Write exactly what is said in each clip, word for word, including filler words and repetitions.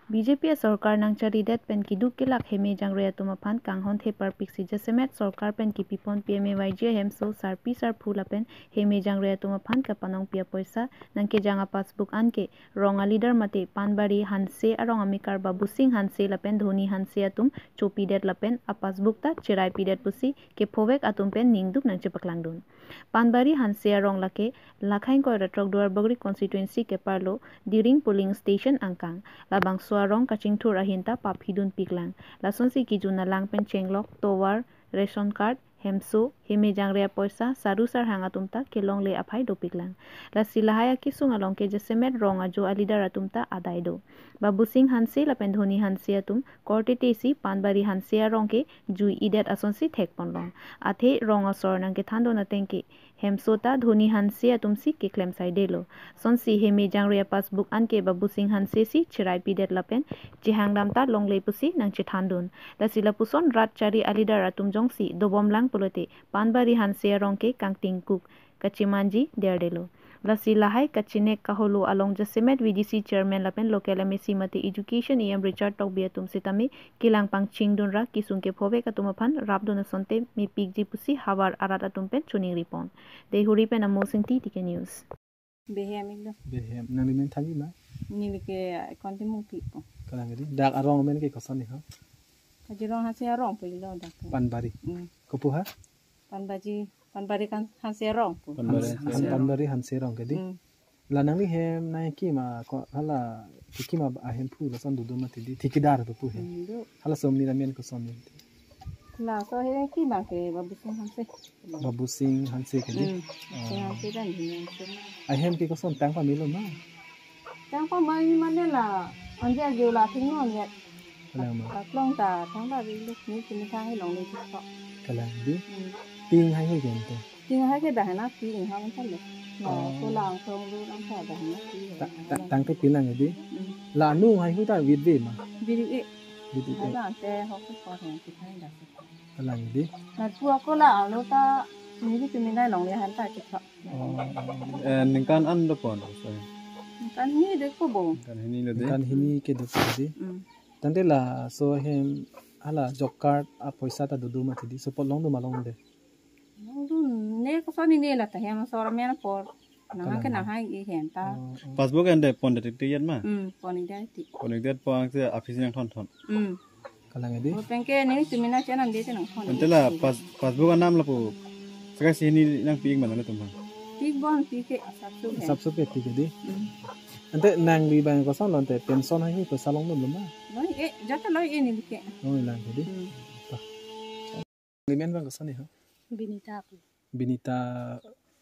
B J P asorkar nangcharidet pen keduk kelak heme jangre atum aphan kanghon theparpiksi jasemet sorkar pen kepipon P M A Y G ahemso sarpi sarpo lapen heme jangre atum aphan kapanongpi apoisa nangkejang apassbook anke rong aleader mate Panbari Hanse arong amekar Babusing Hanse lapen Dhoni Hanse atum chopidet lapen apassbook ta chiraipidet pusi kephovek atum pen ningduk nangchepaklangdun. Panbari Hanse arong lake Lakhaingkoi Ratrok Duarbagori constituency keparlo Diring polling station angkang. Labangso arong kachingthur ahin ta paphidun piklang. Lasonsi kejun alang pen chenglok, tovar, ration card, hemso, heme jangre apoisa, saru sarhang atum ta kelongle aphai dopiklang. Lasi lahai akesung along ke jasemet rong ajo aleader atum ta adai do. Babusing Hanse lapen Dhoni Hanse atum korte tesi Panbari Hanse arong ke jui-idet asonsi thekponlong. Athe rong asor nangkethandun ateng ke hemso ta Dhoni Hanse atumsi keklem saidelo. Sonsi heme jangre apassbook anke Babusing Hanse si chiraipidet lapen chehangdam ta longle pusi nangchethandun. Lasi lapuson rat chari aleader atum jongsi dobomlang pulote Panbari Hanse arong ke kangtingkuk kachemanji derdelo. Lasi lahai kachinek kaholo along jasemet V D C chairman lapen local M A C mate education E M Richard Tokbi atum sitame kelang pangchingdunra kesung kephovek atum aphan rapdun asonte mepikji pusi havar arat atum pen choningripon. Deihori pen Amo Singti, T K News. Behem iklo. Behem. Nangli men thangji ma? Neli ke Kontimung pipo. Kalang di. Dak arong men ke koson ni ha? Kajirong Hanse arong po iklo dak. Panbari. Hmm. Kopu ha? Panbaji, Panbari kan Hanse arong po. Panbari Hans-, Hanse Han-, arong. Panbari Hanse arong ke di. Hmm. La nangli hem nangkima ko hala kikima ahemphu lason dodo mati di. Thikidar dopo he. Hmm, do. Hala som ni namen koson ni. Laso he kima ke Babusing Hanse. Babusing Hanse ke di? Hmm. Oh. Babusing Hanse dan Dhoni Hanse. Ahem ke koson tangpamelo ma? Tangpamelo mane la anja geu la thingno ya. Kalang ma? Paklong ta thangta ri lu ni kini thang longle thik tho. Kalang di? Hmm. Ping haihui ke ante? Ping haihui ke dah na ping ha man thale. No, oh, kolang song lu nang ta dah na ping. Ta-, ta-, tangte pinlang di? Hmm. La nu haihui ta vit ve ma? Vit e. Vit e. Hala ante hok ko hen thik hai dah. Kalang di? Nat pu ako la alo ta neli kemindai longle han ta chikha. Oh. Eh, ningkan an do pon, sorry. Ningkan hini de ko bo. Ningkan hini lo de. Ningkan hini ke dopo di. Hmm. Tangte laso hem hala job card apoisa ta dodo mati di. Support longdun ma longledet? Longdun ne koson ni ne la ta hem asor men apor. Nang ke nang hai i hen ta. Oh, oh. Passbook ande pon det ti yat ma? Hmm, pon det ti. Pon det pon se office nangthon thon. Hmm. Kalang di? O penke neli tumina channel de te nangthon. Ante la pass-, passbook anam lapu. Saka sini nangpi ik mana tum ha? Pi ik bon pi ke asap su hen. Asap su ke pi ke di? Hmm. Ante nangli bang koson lo ante pension hai poisa longdun lo ma? Lo e, jata lo e neli ke. Oh, lang ke di? Hmm. Nangli men bang koson ni ha? Binita. Binita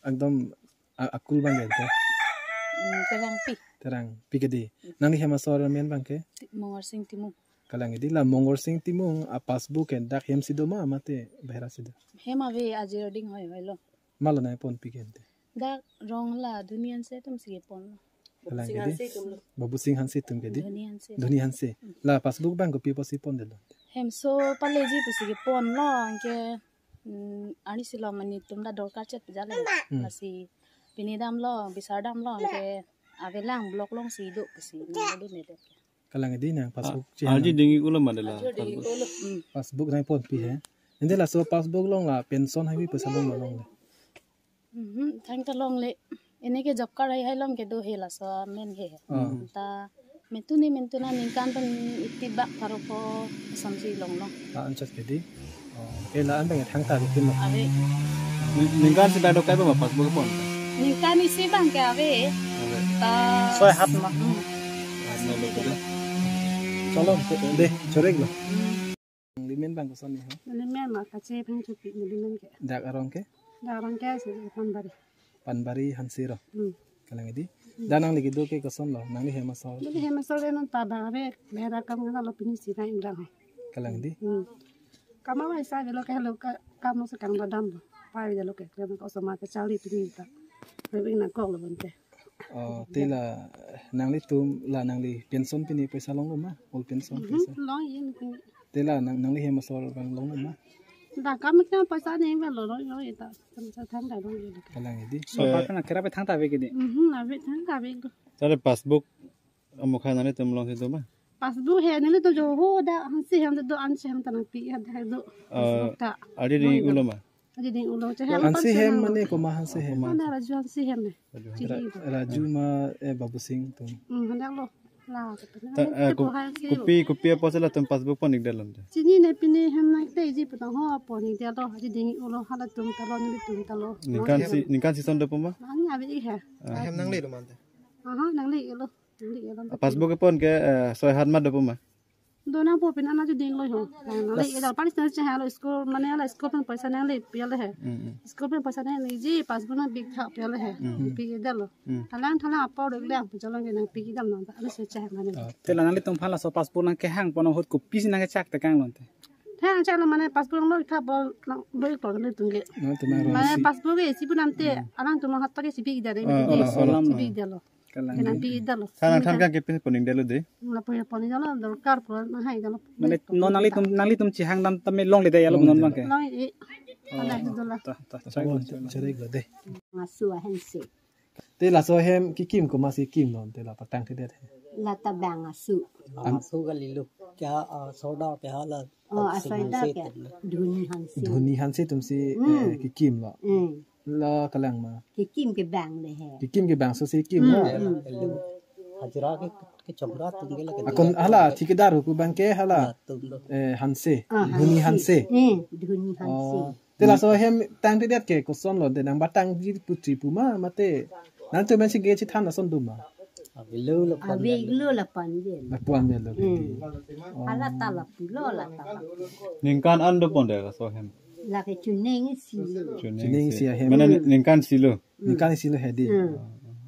ekdom a-, akul bang ke ante? Hmm, Terangpi. Terangpi ke di. Hmm. Nangli hem asor men bang ke? Ti-, Mongorsing Timung. Kalang di la Mongorsing Timung apassbook ke dak hem si do ma mate bahera si do? Hem ave ajir ding hoi hoi lo. Malo nangponpi ke ante? Dak rong la Dhoni Hanse atum si ponlo. Kalang ke di? Babusing Hanse atum ke di? Dhoni Hanse. Dhoni Hanse. Hmm. La passbook bang kopi pusi pondetlo? Hemso paleji pusi ponlo anke, mm, arnisi lo mane itum ta dorkar chet jale. Hmm. Lasi pini damlo, bisar damlo anke avelang block alongsi do pusi nangdundedet. Kalang di nang passbook. Ah, chehang arji nang. Dingik ulo ma de la. Arji dingik passbook. Ulo. Hmm. Passbook nangponpi he. Ante laso passbook along la pension hai poisa long ma longle? Mhm, thangta longle. Ini ke job card hai hai along ke do he laso men he. Ah. Ta mentu ni mentu na ningkan pen iti bak pharo pho asonsi longlong. Ah, anchot ke di. Oh, ke la an bang thangta bikin lo. Ave. Ni-, ningkan si dak do kai ba ma passbook pon? Ningkan isi bang ke ave. Ave. Ta soi hat ma. Hmm. Hat ma betul. Cholo, de, chorek lo. Hmm. Nangli men bang koson ni ha? Neli men ma Kache Phangchopi neli men ke. Dak arong ke? Dak arong ke si Panbari. Panbari Hanse ro. Hmm. Kalang di. Hmm. Dak nangli kedo ke koson lo? Nangli hem asor. Neli hem asor ke non ta bang ave, bahera kam nang lo pini si nang ingrang hai. Kalang di. Hmm. Kam awaisa avelo ke lo ka, kam lo sekang dadam lo. Pai avelo ke, kam ko sama ke charli pini ta. Pai nangkok lo bonte. Oh, te la nanglitum la nangli pension pini poisa longlo ma? Old pension. Mhm, poisa. Long yin pini. Te la nang, nangli hem asor bang longlo ma? Da kam ke poisa ni ba lo lo lo ita. Kam sa thangta long yin. Kalang di. So, eh, pa kana kera pe thangta ave ke di. Mhm, ave thangta ave ko. Tale passbook amokha nanglitum alongsi do ma? Passbook he nelitum jo ho dak Hanse hem do, Hanse hem ta nangpi, hadak do. Eh, passbook ta. Adi ding ulo ma? Adi ding ulo, che hem Hanse Hanse hem nang. Mane komat Hanse hem? Mane Raju Hanse hem ne. Raju Hanse. Chini Ra-, to. Raju ma, eh, Babu Singh atum. Hmm, hadak lo. La, ta, eh, ko-, kopi, kopi apot si latum passbook pon-ikdetlo te? Chinine, pine hem nang te ji putang ho pon-ikdetlo, adi ding ulo, halatum ta lo, nelitum ta lo. Ningkan si, ningkan ison dopo ma? Nang ave-ik he. Ah. Hem nanglelo ma te? Aha, nanglelo. Nanglelo. Passbook pon ke, eh, soi hat ma dopo ma? Do nangpo, pine ana ju ding lo ho. Nangle-ikdetlo, paris na chehanglo, school mane la school pen paisa nanglepi le he. Mm, mm. School pen paisa nangle ji, passbook nangpithak pi le he. Mm. Pi-ikdetlo. Mm. Thalang thalang apor dek lang, jolong ke nangpi-ikdam nang, ana si chehang mane. Ah. Te la nanglitum aphan laso passbook nangkehang pon ahut kopisi nangkechak tekanglo te? Thang chak lo mane passbook lo itha bol nang bol ko nelitum ke. No, te ma mane rong si. Passbook ke isi pu nam te, hmm, alangtum ahat ta ke si pi-ikdet de, ah, mane ah, ah, si pi-ikdetlo. Kalang. Kena pi-ikdetlo. Thalang thalang ke pin pon-ikdetlo de. Lapu ya pon-ikdetlo, dorkar pu nang hai dalo. Mane non nanglitum, nanglitum chehang dam tame longle de ya lo non abang ke? Longle. Oh, ada itu lah. Ta, ta, chai lo, chai lo. Chai lo de. Ngasu ahen si. Te laso ahem kekim komatsi kimlo te, la patangthedet he? La ta bang aso. Bang aso kalilo. Kya, ah, sorda kya la? Oh, ah, sorda kya? Dhoni Hanse. Dhoni Hanse atumsi, hmm, eh, kekimlo. Hmm. La kalang ma? Kekim ke bang le he. Kekim ke bangso si kimlo. Hmm, hmm. Hajira ke, kechongda atum ke la ke. Akon hala thikadar hu pu abang ke hala. Latum lo. Eh, Hanse. Ah, Dhoni Hanse. Hanse. Hmm, Dhoni Hanse. Oh. Te laso ahem tangthedet ke kosonlo, de nang batangji putri pu ma, mate nangtum pensi ke chethan ason do ma? Avelo lapu-an. Avelo lapu-an vel. Lapu-an vel lo. Hmm. Kedi. Oh. Hala ta lapulo, la ta lapu. Ningkan an dopo de laso ahem? Lake chuning isi lo. Chuning isi. Chuning isi ahem. Mane, hmm, ningkan isi lo. Hmm. Ningkan isi lo he di. Hmm.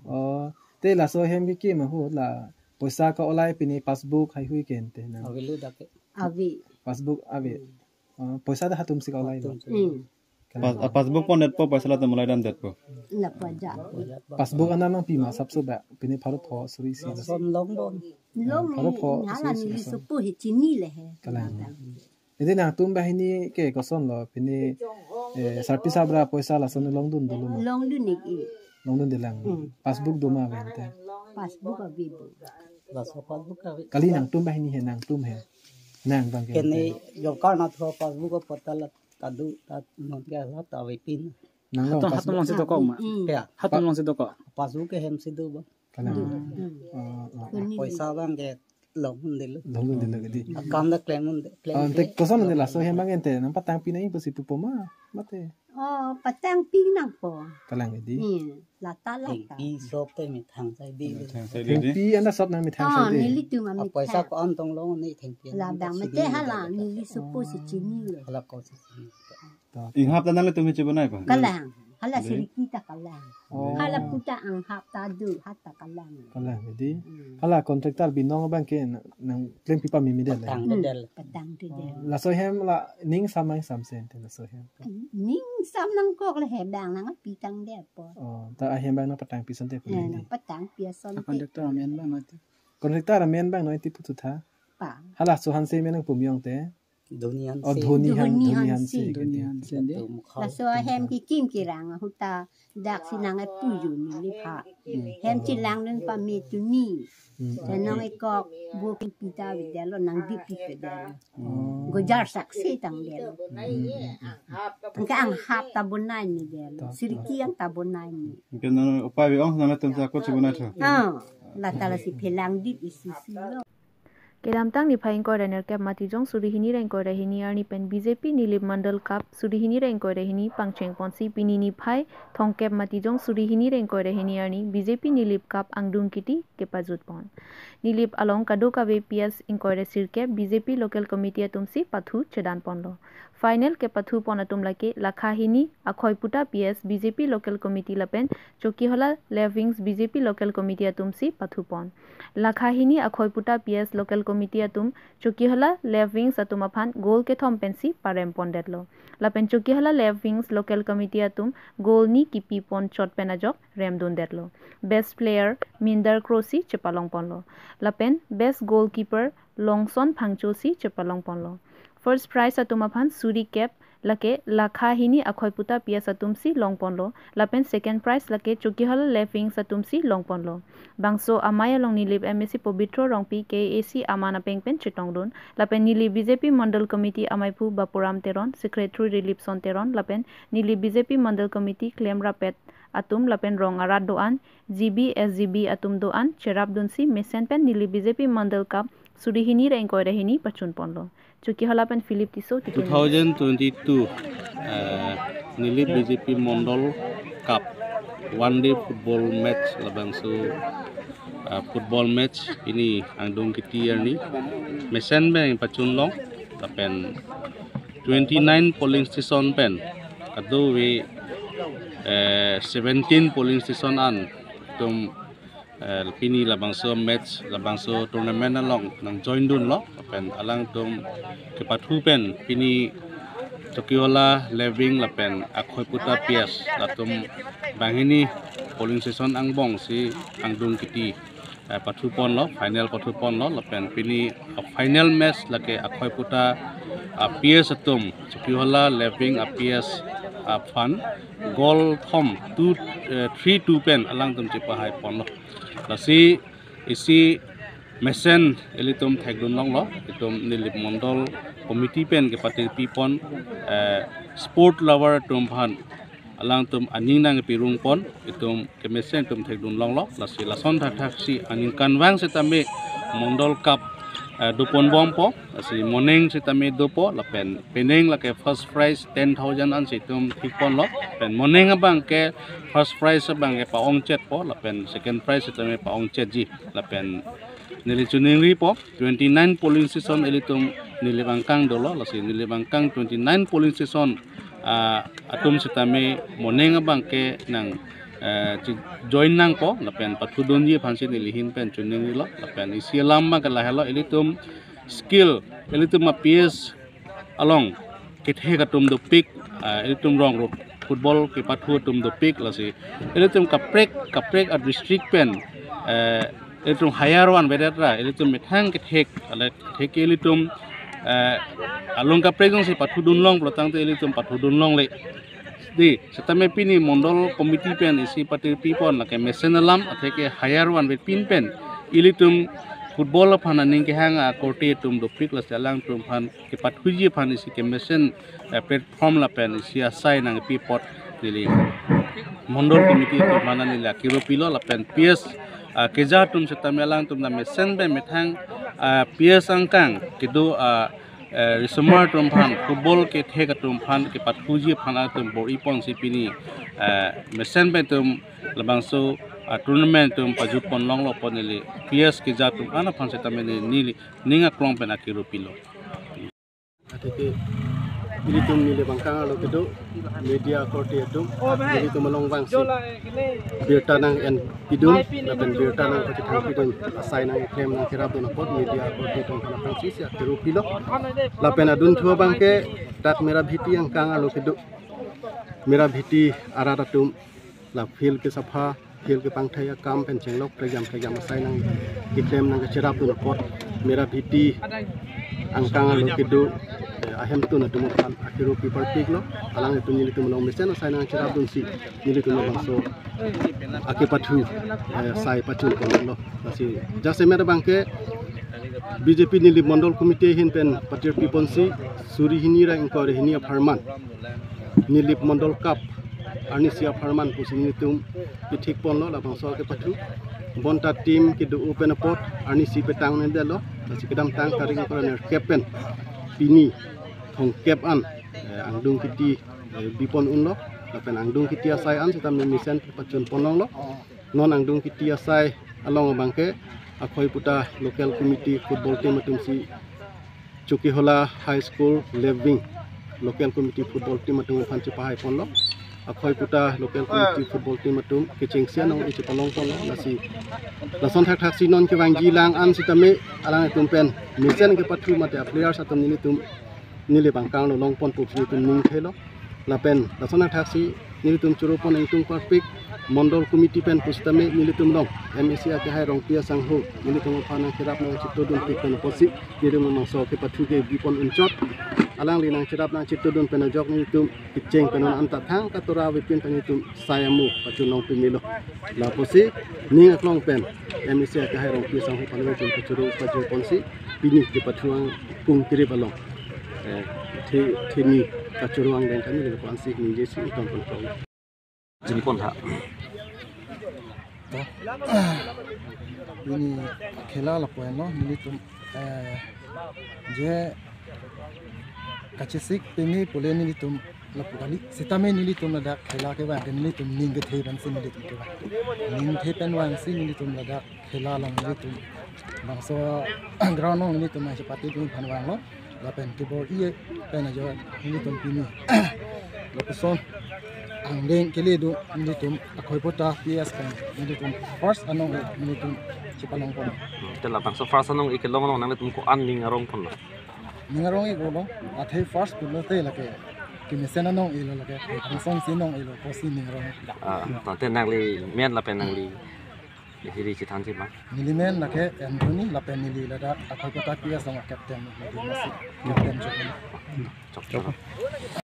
Oh. Te laso ahem kekim ahut la poisa ka-olai, pine passbook haihui ke ante nang? Avelo dak ke. Ave. Passbook ave. Hmm. Oh, poisa ta hatumsi ka-olai lo. Hatum. Hmm. Kalang. Pas-, ah, passbook pondetpo, poisa latum olai damdetpo? Lapu ajat. Passbook anam nangpi ma asapso ba, pine pharo pho suri isi. Lason long bon. Long, pharo pho hala suri isi neli lason. Sopo he chini le he. Kalang. Ante nangtum banghini ke kosonlo, pine, eh, sarpi sabra poisa lason longdun dolo ma? Longdun-ik. Longdundelang. Hmm. Passbook do ma ave ante? Passbook ave bo. Laso passbook ave. Kali nangtum banghini he, nangtum he. Nang abang ke. Kene ante. Job card nathu passbook apot ta la kado ta non ke la ta ave pin. Nang long. Hatum, hatum passbook. Longsi dokok ma? Hmm. Ya. Hatum longsi dokok. Passbook ke hem si do ba. Kalang. Hmm. Ah, ah. Kuni. Poisa abang ke longdundelo. Longdundelo kedi. Akam ta klemdunde, klem. Ah, ante koson ante laso ahem abang ante nang patangpi nangji pusi pupo ma, mate? Oh, patangpi nangpo. Kalang kedi. Hmm. La ta, la ta. Thengpi sop te methang saidi. Methang saidi. Thengpi anta sop nang methang saidi. Ah, nelitum a, ah, poisa ko-an tong long ne thengpi. La bang mate hala neli sopo si chinilo. Hala ko si chini. To. Inghap ta nanglitum chebonai pa? Kalang. Hala, dei, si Ricky ta kalang. Oh. Hala pu ta anghap ta do, ha ta kalang. Kalang, dei. Hmm. Hala contractor binong abang ke nang, nang klempi pameme det le? Patangthedet. Hmm, patangthedet. Oh, laso ahem la ning sam nang samse ante laso ahem? Ning sam nangkok le he, bang nangpi tangdet apot. Oh, ta ahem abang nang patangpi asonte pu, eh, dei, nang patangpi asonte. A contractor amen abang noi ti. Contractor amen abang noi ti puthot tha. Pa. Hala so Hanse amen nangpumjong te. Dhoni Hanse. Oh, Dhoni Han-, Dhoni Dhoni Hanse. Hanse. Dhoni Hanse, dei. Latum kha. Laso ahem kekim kerang ahut ta daksi nang-epu jo neliphan. Hmm. Hem chelangdun pame tuni. Hmm. Te non-ikok bo kepita avedetlo, nangdip pipedetlo. Hmm. Gojar saksi tangdetlo. Hmm. Anke anghap ta bonai-edetlo. Ta, ta. Si Ricky anta bonai-e. Anke non upai ave-ong, nangtum sa ko chebonai tha. Ah, la ta lasi phelang dip isi si lo. Kedamtang niphai ingkoi ra nerkep Matijong suri hini ra ingkoi ra hini arni pen B J P Nilip Mandal Cup suri hini ra ingkoi ra hini pangcheng ponsi pini niphai thomkep Matijong suri hini ra ingkoi ra hini arni B J P Nilip Cup angdung kiti kepajut pon. Nilip along kadokave P S ingkoi ra sirkep B J P Local Committee atumsi pathu chedan ponlo. Final kepathu pon atum lake Lakha hini Akhoiputa P S B J P Local Committee lapen Chokihola Left Wings B J P Local Committee atumsi pathu pon. Lakha hini Akhoiputa P S Local Committee atum Chokihola Left Wings atum aphan goal kethom pensi parem pondetlo. Lapen Chokihola Left Wings Local Committee atum goal ni kipi pon chot pen ajok remdundetlo. Best player Minder Kro si chepalong ponlo. Lapen best goalkeeper Longson Phangcho si chepalong ponlo. First prize atum aphan suri kep lake lakha hini akhoi puta P S atum si longponlo, lapen second prize lake Chokihola Left Wing atum si longponlo. Bangso amei along Nilip M A C Pobitro Rongpi, K A A C aman apeng pen chetongdun, lapen Nilip B J P Mandal Committee ameiphu Bapuram Teron, Secretary Rilipson Teron, lapen Nilip B J P Mandal Committee klemrapet atum lapen rong arat do-an, G B, S G B atum do-an cherapdunsi mesen pen Nilip B J P Mandal Cup suri hini ra ingkoi ra hini pachunponlo. Chokihola pen Philip Tisso, T K News. Two thousand twenty-two, eh, Nilip B J P Mandal Cup one day football match labangso, eh, football match pini angdung kiti arni mesen pen pachunlong, lapen twenty-nine polling station pen kadokave, eh, seventeen polling station an atum, eh, pini labangso match, labangso tournament along nangjoindunlo, lapen alangtum kepathu pen pini Chokihola Left Wing lapen akhoi puta P S latum banghini polling station angbong si angdung kiti, eh, pathuponlo, final pathuponlo, lapen pini, eh, final match lake akhoi puta, eh, P S atum, Chokihola Left Wing a P S, eh, aphan goal thom two, eh, three two pen alangtum chepahaiponlo. Lasi isi mesen ilitum thekdunlonglo, itum Nilip Mandal Committee pen kepatirpipon, eh, sport lover atum aphan alangtum aning nangpirungpon, itum kemesen itum thekdunlonglo, lasi lason thakthaksi aningkanvang setame Mandal Cup, eh, doponbompo, lasi moning setame dopo, lapen penang lake first prize ten thousand ansi itum thikponlo, pen moning abangke first prize abangke pa-ongchetpo, lapen second prize setame pa-ongchetji, lapen neli choningripo, twenty-nine polling station ilitum Nilip angkang dolo, lasi Nilip angkang twenty-nine polling station, ah, atum setame moning abangke nang, eh, chi-, join nangpo, lapen pathudunji aphansi neli ahin pen choningrilo, lapen isi alam abangke lahelo, ilitum skill, ilitum a P S along kethek atum dopik, ah, ilitum rong rot football kepathu atum dopik, lasi ilitum kaprek kaprek a district pen, eh, ilitum hire vanvedet ra ilitum methang kethek, ale kethek ilitum, eh, along kaprek jongsi pathudunlong pulotangte ilitum pathudunlongle. Di, setame pini Mandal Committee pen isi patirpipon lake mesen alam, atheke hire vanvetpin pen ilitum football aphan aning kehang akorte atum dopik, lasi alangtum aphan kepathuji aphan isi kemesen, eh, platform lapen isi asai nangpi apot neli Mandal Committee atum aphan neli akero pilo, lapen P S, ah, keja atum setame alangtum ta mesen pen methang, ah, P S angkang kedo, ah, eh, risomar atum aphan, football kethek atum aphan kepathuji aphan atum bor-iponsi pini, eh, mesen pen itum labangso, ah, tournament atum pajutponlonglo pu neli P S keja atum an aphan setame neli ning aklong pen akero pilo. Atheke ilitum Nilip angkang arlo kedo media korte atum, ilitum along vangsi birta nang-enpidun, lapen birta nangpachethangpidun, asai nangklem nangcherapdun apot media korte atum aphan aphrangsi isi akero pilo. Lapen adunthu abangke dak Merabhiti angkang arlo kedo, Merabhiti arat atum la field kesapha, field kepangthai akam pen chenglok prekjam prekjam asai nangkeklem nangkecherapdun apot Merabhiti angkang arlo kedo, eh, ahemtun atum aphan akero pi parpiklo, alanglitum nelitum along mesen asai nangcherapdunsi nelitum labangso akepathu, eh, sai pachunponlo. Lasi jasemet abangke B J P Nilip Mandal Committee ahin pen patirpiponsi suri hini ra ingkoi ra hini apharman Nilip Mandal Cup arnisi apharman pusi nelitum pithikponlo labangso akepathu. Bonta team kedo-o pen apot arnisi petang nendetlo, lasi kedamtang tarik ingkoi ra nerkep pen pini thomkep an, eh, angdung kiti, eh, bipon unlo, lapen angdung kiti asai an setame mesen pachunponlonglo. Non angdung kiti asai along abangke akhoi puta local committee football team atumsi Chokihola High School Left Wing local committee football team atum aphan chepahaiponlo. Akhoi puta local committee football team atum kechengsi anong-e chepalongponlo. Lasi lason thakthaksi non kevangjilang an setame alanglitum pen mesen kepathu mate a players atum nelitum Nilip angkang arlo longpon pusi nelitum ning thelo. Lapen lason thakthaksi nelitum choropon ingtung parpik, Mandal Committee pen pusitame nelitum along M A C akehai Rongpi asangho nelitum aphan nangcherap nangchetongdunpik pen apotsi nelitum labangso akepathu ke bipon unchot. Alangli nangcherap nangchetudun pen ajok nelitum kecheng pen an ta thang katura avepin pen nelitum sai amu pachunong pemelo. Lapusi ning aklong pen M A C akehai Rongpi asangho aphan nelitum kachoro pajir ponsi pini kepathu angkung kerip along, eh, the, theni kachoro angdeng kami nelitum ansi ningje si iton pon. Jini pon tha. To. Pini khela lapu-an lo nelitum, eh, je kachesik peme pule nelitum lapu kali. Sitame nelitum ladak khela kevang ke nelitum ning kethe pensi nelitum kevang. Ning kethe pen vangsi nelitum ladak khela along nelitum bangso ground along nelitum nangchepatedun aphan vanglo. Lapen kebor-i pen ajo nelitum pini lapuson angdeng keledun nelitum Akhoiputa P S pen nelitum first anong-e nelitum chepalong pon. Hmm, te labangso first anong-e kelong along nanglitum ko-an ning arong ponlo? Ning arong-e kolong, athe first pulote lake kemesen anong-e lo, lake angsong si anong-e lo pusi ning arong. Ah, tangte nangli men lapen nangli hiri chethanji ma? Neli men lake Anthony lapen neli ladak Akhoiputa P S along captain, neli masi captain jok. Chok, chok.